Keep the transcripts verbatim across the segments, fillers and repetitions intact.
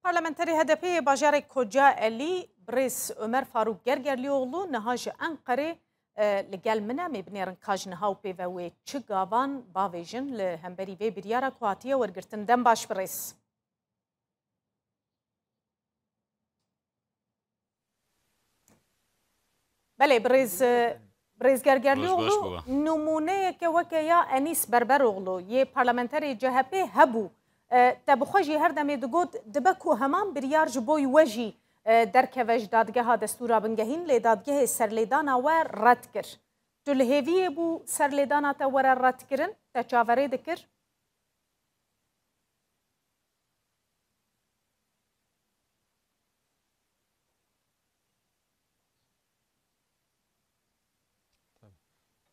Parlamenterê H D P'ê yê bajarê Kocaelî, birêz Ömer Faruk Gergerlioğlu niha ji Enqerê, e, li gel min e. Em ê binêrin ka ji niha û pê ve wê çi gavan bavêjin li hemberî vê biryara ku hatiye wergirtin. Dem baş birêz. Belê, birêz, birêz Gergerlioğlu, nimûneyeke weke ya Enîs Berberoğlu yê parlamenterê C H P hebû. E, te bi xwe jî her demê digot, dibe ku heman biryar ji bo we jî, e, derkeve ji Dadgeha Destûra Bingehîn, lê dadgehê serlêdana we red kir. Tu li hêviyê bû serlêdana te were redkirin? Te çaverê dikir?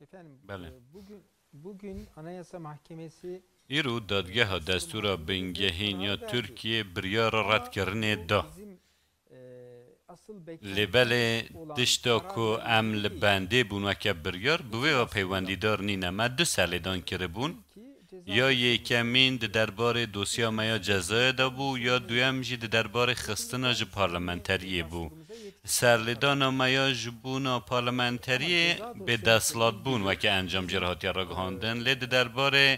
Efendim, Belê. e, bugün, bugün Anayasa Mahkemesi Îro dadgeha destûra bingehîn ya Tirkiyê biryara redkirinê da. Lê belê tişta ku em li bendê bûn weke biryar, bi vê ve peywendîdar nîne. Me du serlêdan kiribûn. Ya yekemîn di derbarê dosya me ya cezayê de bû, ya duyem jî di derbarê xistina ji parlamenteriyê bû. Serlêdana me ya ji bona parlamenteriyê bê desthilatbûn weke encam jê re hatiye ragihandin, lê di derbarê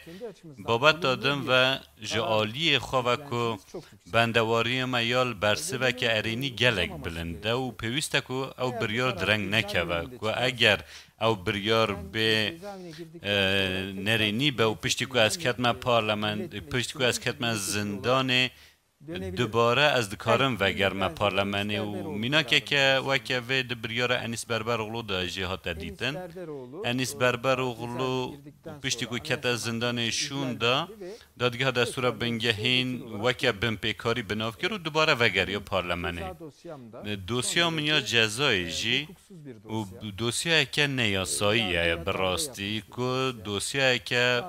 babeta din ve ji aliyê xwe ve ku bendewariya me ya li bersiveke erênî gelek bilind e û pêwîst e ku ew biryar direng nekeve, ku eger ew biryar bê, e, nerênî be û piştî ku ez ketme parlament, piştî ku ez ketme zindanê, dubare ez dikarim vegerme parlamenê û mînakeke weke vê di biryara Enîs Berberoğlu de jî hate dîtin. Enîs Berberoğlu piştî ku kete zindanê şûn da, Dadgeha Destûra Bingehîn weke binpêkarî bi nav kir û dubare vegeriya parlamenê. Dosya min ya cezayê jî û dosyayeke neyasayî ye bi rastî, ku dosyayeke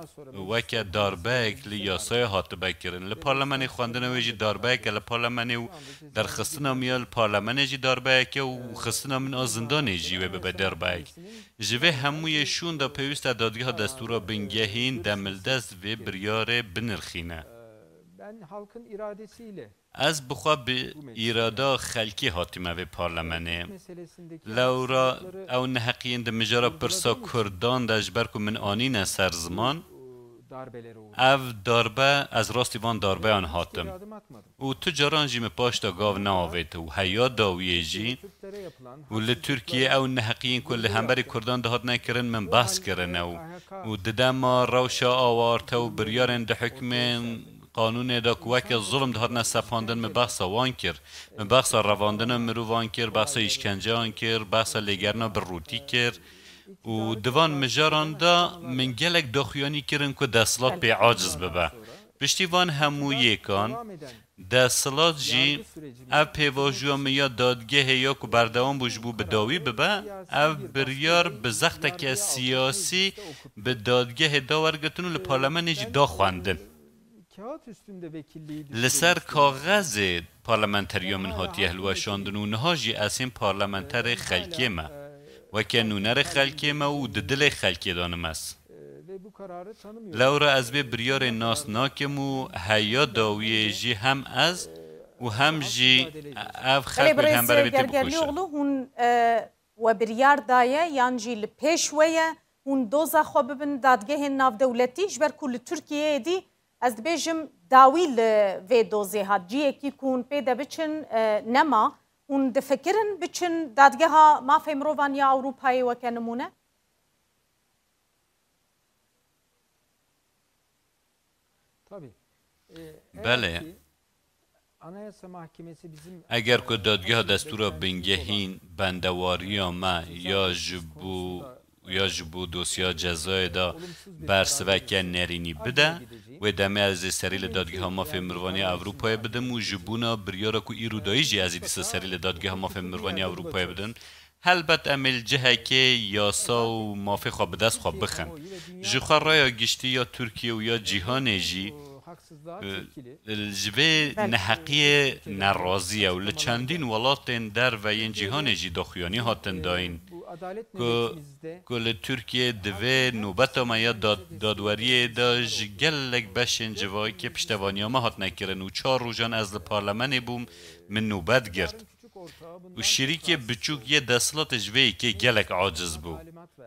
weke darbeyek li yasayê hatibe kirin. Li parlamenê xwendina wê jî darbeyek e li parlamenê û derxistina min ya li parlamenê jî darbeyek e û xistina min a zindanê jî wê bibe darbeyek. Ji vê hemûyê şûnda pêwîst e dadgeha destûra bingehîn demildest vê biryarê binirxîne. Ez bi xwe bi îrada xelkê hatime vê parlamenê. Lewra ew neheqiyên di mijara pirsa Kurdan de ji ber ku min anîne ser ziman, ev darbe, ez rastî van darbeyan hatim. Û tu caran jî min paş de gav neavêt û heya dawiyê jî û li Tirkiyê ew neheqiyên ku li hemberî Kurdan dihatine kirin min behs kirine û, û di dema rewşa awarte û biryarên di hukmên qanûnê de ku weke zulm dihatine sepandin, min behsa wan kir. Min behsa revandina mirovan kir, behsa îşkenceyan kir, behsa lêgerina bi rûtî kir. Û di van mijaran de min gelek daxuyanî kirin ku desthilat pê aciz bibe. Piştî van hemû yêkan, desthilat jî ev pêvajoya min ya dadgehê ya ku berdewam bû ji bo bi dawî bibe, ev biryar bi zexteke siyasî bi dadgehê da wergirtin û li parlamenê jî da xwendin. Li ser kaxezê parlamenteriya min hatiye hilweşandin û niha jî ez hêm parlamenterê xelkê me. Weke nûnerê xelkê me û di dilê xelkê de nim ez. Lewra ez vê biryarê nas nakim û heya dawiyê jî hem ez û hem jî ev Belê xelk li birêz hemberê vê tê bikuşe. Gergerlioğlu, hûn, e, we biryar daye yan jî li pêş we ye hûn doza xwe bibin dadgehên navdewletî? Ji ber ku li Tirkiyeyê dî, ez dibêjim, dawî li vê dozê hat. Cihekî ku hûn pê de biçin, e, nema. Hûn difikirin biçin Dadgeha Mafê Mirovan ya Ewropayê weke nimûne? Belê. Eger ku Dadgeha Destûra Bingehîn bendewariya me ya ji bo, ya ji bo dosya cezayê de bersiveke nerînî bide, wê demê ez ê serî li Dadgeha Mafê Mirovan ya Ewropayê bidim û ji bona biryara ku îro dayî jî ez ê dîsa serî li Dadgeha Mafê Mirovan ya Ewropayê bidim. Helbet em ê li cihekê yasa û mafê xwe bi dest xwe bixin. Ji xwe raya giştî ya Tirkiye û ya cîhanê jî, e, ji vê neheqiyê nerazî ye û li çendîn welatên derve yên cîhanê jî daxuyanî hatin dayîn. ku, ku li Tirkiyeyê divê nobeta me ya dad-, dadweriyê de ji gelek beşên civakê piştevaniya me hatine kirin û çar rojan ez li parlamenê bûm, min nobet girt. Û şirîkê biçûk yê desthilatê ji vê yekê gelek aciz bû.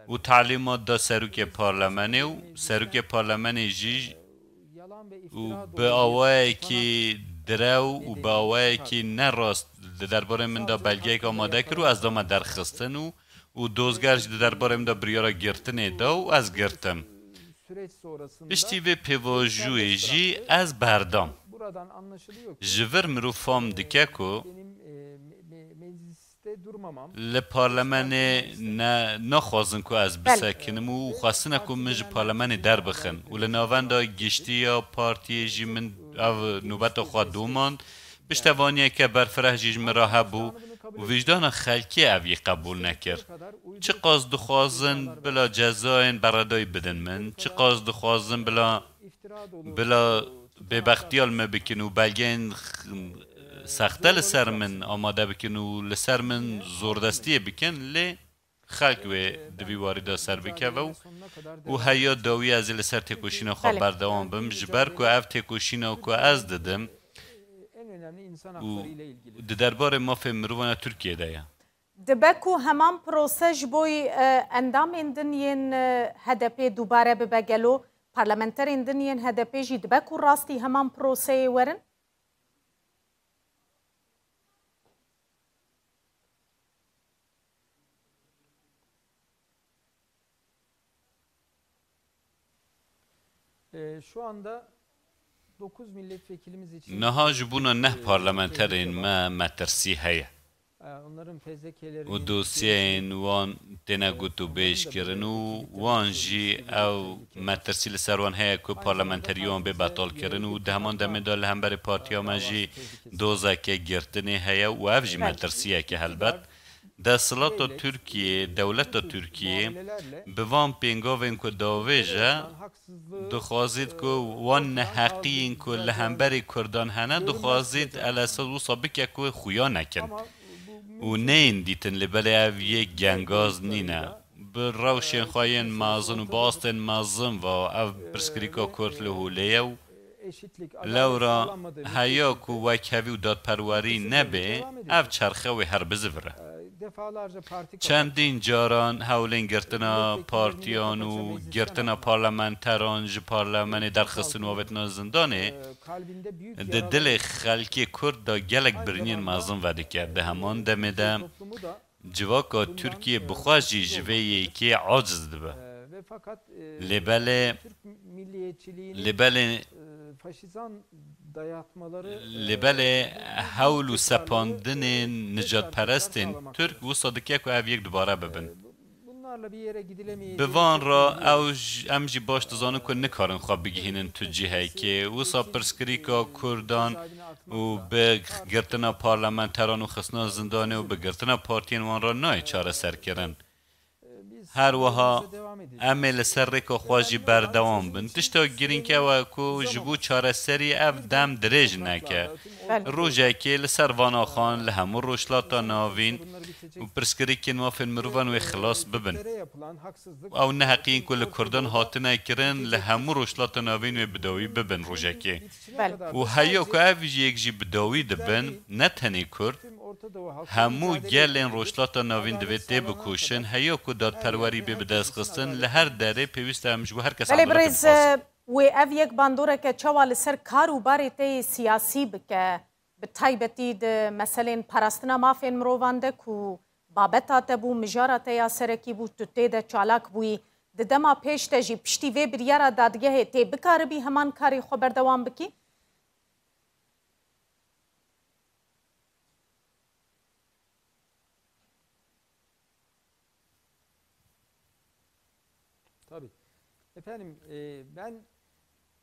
Û talîmat da serokê parlamenê û serokê parlamenê jî û bi awayekî direw û bi awayekî nerast di derbarê min de belgeyek amade kir û ez dame derxistin û, û dozger jî di derbarê min de biryara girtinê da û ez girtim. Piştî vê pêvajoyê jî ez berdam. Ji vir mirov fam dike ku li parlamenê ne, naxwazin ku ez bisekinim û xwestine ku min ji parlamenê derbixin û li navenda giştî ya partiyê jî min ev nobeta xwe domand. Piştevaniyeke berfireh jî ji min re hebû û wijdana xelkê ev yê qebûl nekir. Çiqas dixwazin bila cezayên beredayî bidin min, çiqas dixwazin bila, bila bêbextiya li me bikin û belgeyên x-, sexte li ser min amade bikin û li ser min zordestiyê bikin, lê xelk wê di vî warî de ser bikeve û, û heya dawî ez ê li ser têkoşîna xwe Belê. berdewam bim, ji ber ku ev têkoşîna ku ez didim û di derbarê mafê mirovan a Tirkiyê de ye. Dibe ku heman prose ji bo, e, endamên din yên, e, H D P dubare bibe gelo, parlamenterên din yên H D P jî dibe ku rastî heman proseyê werin? Ee, şu anda dokuz milletvekilimiz için Niha ji bona neh parlamenterên me metirsî heye. Ee, onların fezlekeleri, Û dosyeyên wan têne gotûbêj kirin û wan jî ew metirsî li ser wan heye ku parlamenterî wan bê betal kirin û di heman demê de li hemberî partiya me jî dozeke girtinê heye û ev jî Belê. metirsiyeke helbet. Desthilata Tirkiyê, dewleta Tirkiyê bi van pêngavên ku davêje dixwazît ku wan neheqiyên ku li hemberî Kurdan hene, dixwazît El Esed wisa bike ku xuya nekin û neyên dîtin, lê belê ev yek gengaz nîne. Bi rewşên xwe yên mezin û bi astên mezin ve ev pirsgirêka Kurd li holê ye û lewra heya ku wekhevî û dadperwerî nebe, ev çerxe wê her bizivire. Çendîn caran hewlên girtina partiyan û girtina parlamenteran ji parlamenê derxistin û avêtina zindanê di dilê xelkê Kurd de gelek birînên mezin vedike. Di heman demê de civaka Tirkiyê bi xwe jî ji vê yekê aciz dibe. Lê belê, lê belê, lê belê hewl û sepandinên nijadperestên Tirk wisa dike ku ev yek dubare bibin. Bi van re ew j-, em jî baş dizanin ku nikarin xwe bigihînin tu cihekê. Wisa pirsgirêka Kurdan û bi girtina parlamenteran û xistina zindanê û bi girtina partiyên wan re nayê çareserkirin. Her wiha em ê li ser rêka xwe jî berdewam bin. Tişta girîng ew e ku ji bo çareserî ev dem dirêj neke. Belê. Rojekê li ser van axan li hemû Rojhilata Navîn û pirsgirêkên mafên mirovan wê xilas bibin. Ew neheqiyên ku li Kurdan hatine kirin li hemû Rojhilata Navîn wê bi dawî bibin rojekê. Belê. Û heya ku ev yek jî bi dawî dibin, ne tenê Kurd, hemû gelên Rojhilata Navîn divê têbikoşin, heya ku dadperwerî bê bidestxistin, li her derê pêwîst e em ji bo her kes Belê, adalete birêz, bixwazin. Wê ev yek bandoreke çawa li ser kar û barê te yê siyasî bike, bi taybetî di meselên parastina mafên mirovan de ku babeta te bû, mijara te ya serekî bû, tu tê de çalak bûyî. Di dema pêş de jî piştî vê biryara dadgehê tê bikaribî heman karê xwe berdewam bikî? Tabii. Efendim, e, ben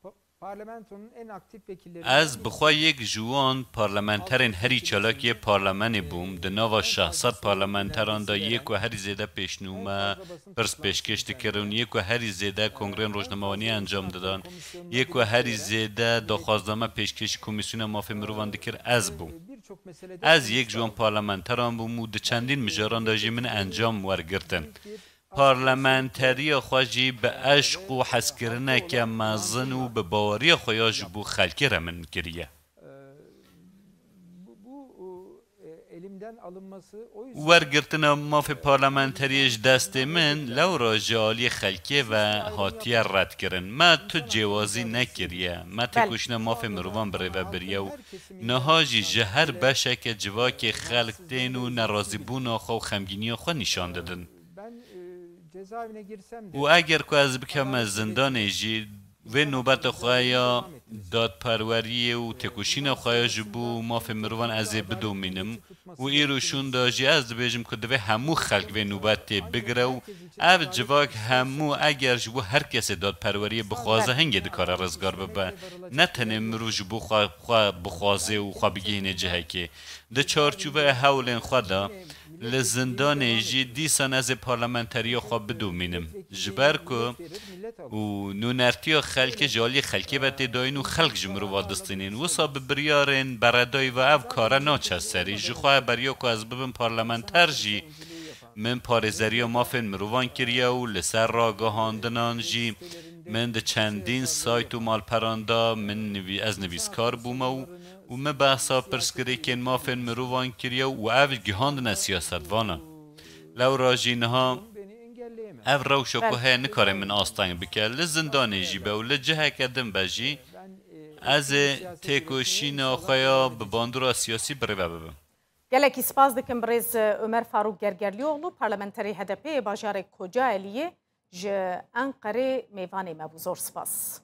pa-, Parlamentonun en aktif vekilleri Ez bi xwe yek ji wan parlamenterên herî çalak yê parlemenê bûm. Di nava şeş sed parlamenteran de yê ku herî zêde pêşnûme, pirs pêşkêş dikirin, yê ku herî zêde kongreyên rojnamevaniyê encam didan, yê ku herî zêde daxwazname pêşkêşî Komîsyona Mafê Mirovan dikir, ez bûm. Ez yek ji wan parlamenteran bûm û di çendîn mijaran de jî min encam wergirtin. Parlamenteriya xwe jî bi eşq û hezkirineke mezin û bi baweriya xwe ya ji bo xelkê re min kiriye. Wergirtina mafê parlamenteriyê ji destê min lewra ji aliyê xelkê ve hatiye redkirin. Me tu cêwazî nekiriye. Me têkoşîna mafê mirovan birêve biriye û niha jî ji her beşeke civakê xelk tên û nerazîbûna xwe û xemgîniya xwe nîşan didin. Û eger ku ez bikevime zindanê jî, vê nobeta xwe ya dadperweriyê û têkoşîna xwe ya ji bo mafê mirovan ez ê bidomînim û îro şûnda jî ez dibêjim ku divê hemû xelk vê nobetê bigire û ev civak hemû eger ji bo her kesê dadperweriyê bixwaze hingê dikare rizgar bibe. Ne tenê mirov ji bo xwe, xwe bixwaze û xwe bigihîne cihekê. Di çarçoveya hewlên xwe de li zindanê jî dîsan ez ê parlamenteriya xwe bidomînim. Ji ber ku û nûnertiya xelkê ji aliyê xelkê ve tê dayîn û xelk ji mirova distînin. Wisa bi biryarên beredayî ve ev kare naçe serî. Ji xwe beriya ku ez bibim parlamenter jî min parêzeriya mafên mirovan kiriye û li ser ragihandinan jî min di çendîn sayt û malperan de min nivî-, ez nivîskar bûme û, û min behsa pirsgirêkên mafên mirovan kiriye û ev gihandine siyasetvanan. Lewra jî niha ev rewşa ku heye nikare min asteng bike. Li zindanê jî be û li ciheke din be jî ez ê têkoşîna xwe ya bi bandora siyasî birêve bibim. Gelekî spas dikim birêz Ömer Faruk Gergerlioğlu, parlamenterê H D P yê bajarê Kocaeliyê ji Enqerê mêvanê me bû. Zor spas.